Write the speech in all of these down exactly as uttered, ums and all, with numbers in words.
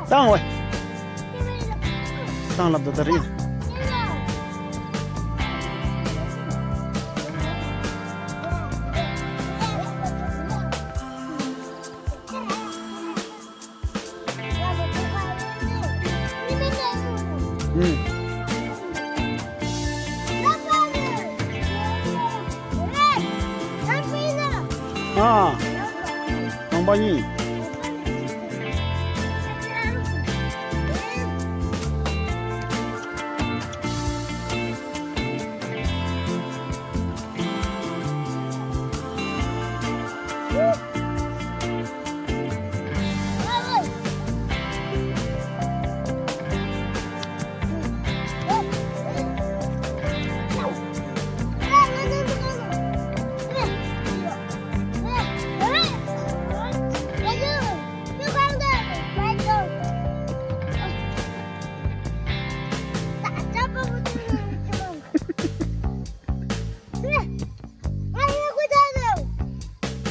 བཏང་བས། བཏང་ལབ་ད་ད་རེད། ཨུམ། ཨ། ཁང་པ་གཉིས།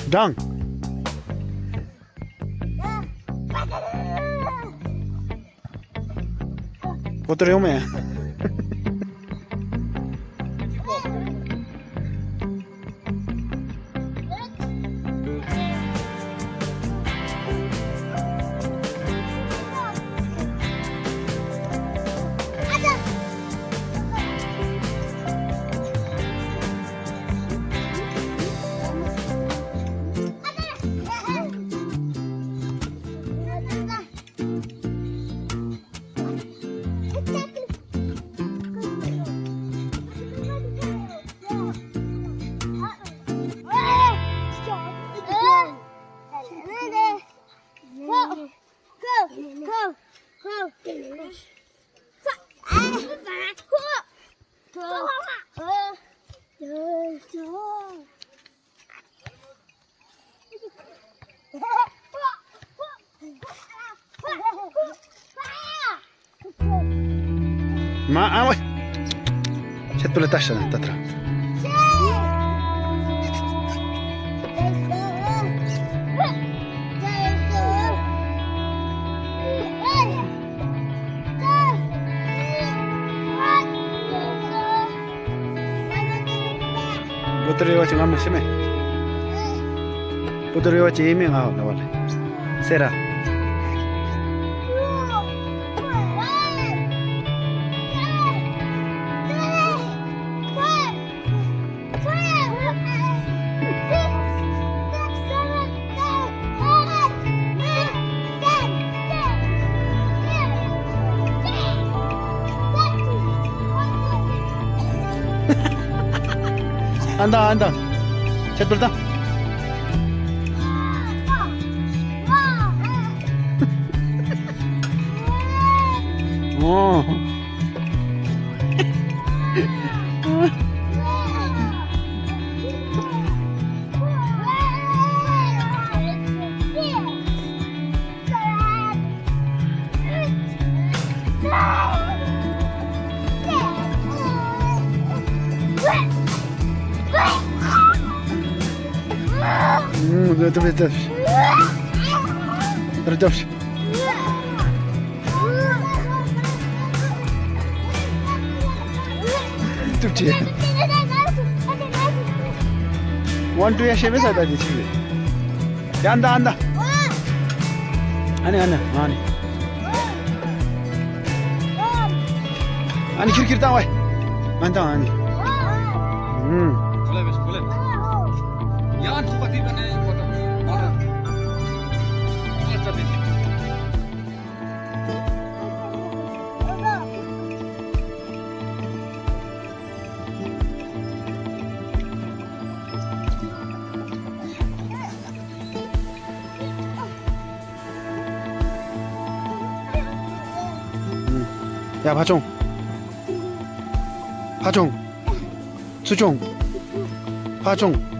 སྦྲང་། གོ་ཐོས་ཡོང་མེད། མ་ཨ་ཝེ། ཁྱེད་ཏུ་ལ་ལྟ་ཤ་ན་ལྟ་ཐར། བུ་ཏི་རེ་བ་ཅི་ང་མི་ཤི་མེ། བུ་ཏི་རེ་བ་ཅི་ཡིན་མེ་ང་ལ་བ་ལེ། སེ་ར། ཨན་ད་ཨན་ད། ཁྱེད་པར་ད། ཨོ། ཨུམ། ཨུམ། ཨུམ། ཐུབ་ཆེ། ཝན་ཊུ་ཡ་ཤེ་བེ་ས་ད་དེ་ཆི་ཡོད། ཡ་ཨན་ད་ཨན་ད། ཨ་ནི་ཨ་ནི་ཨ་ནི། ཨ་ནི་ཁྱིར་ཁྱིར་བཏང་བས། ཨན་ད་ཨ་ནི། ཨུམ། ཡ་ཕ་ཆུང་། ཕ་ཆུང་། ཚུ་ཆུང་། ཕ་ཆུང་།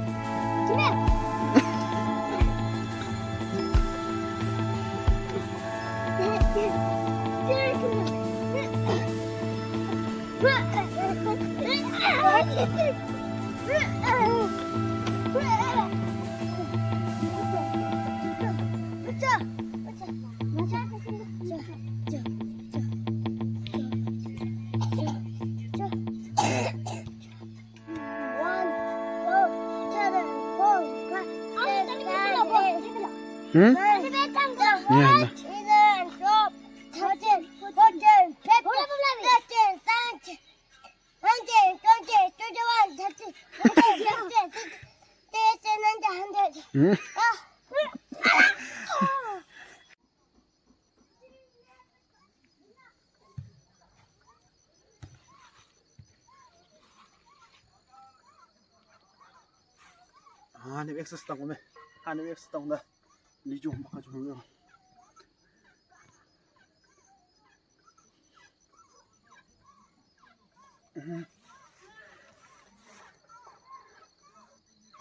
ཧུམ། ཧུམ། ཨ་ནི་ཨེག་སར་སའིཛ་བཏང་གོ་མེ། ཨ་ནི་ཨེག་སར་སའིཛ་བཏང་ད། ལི་ཅུང་མ་ཁ་ཅུང་ཡོང་།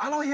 ཨ་ལོ་ཡ།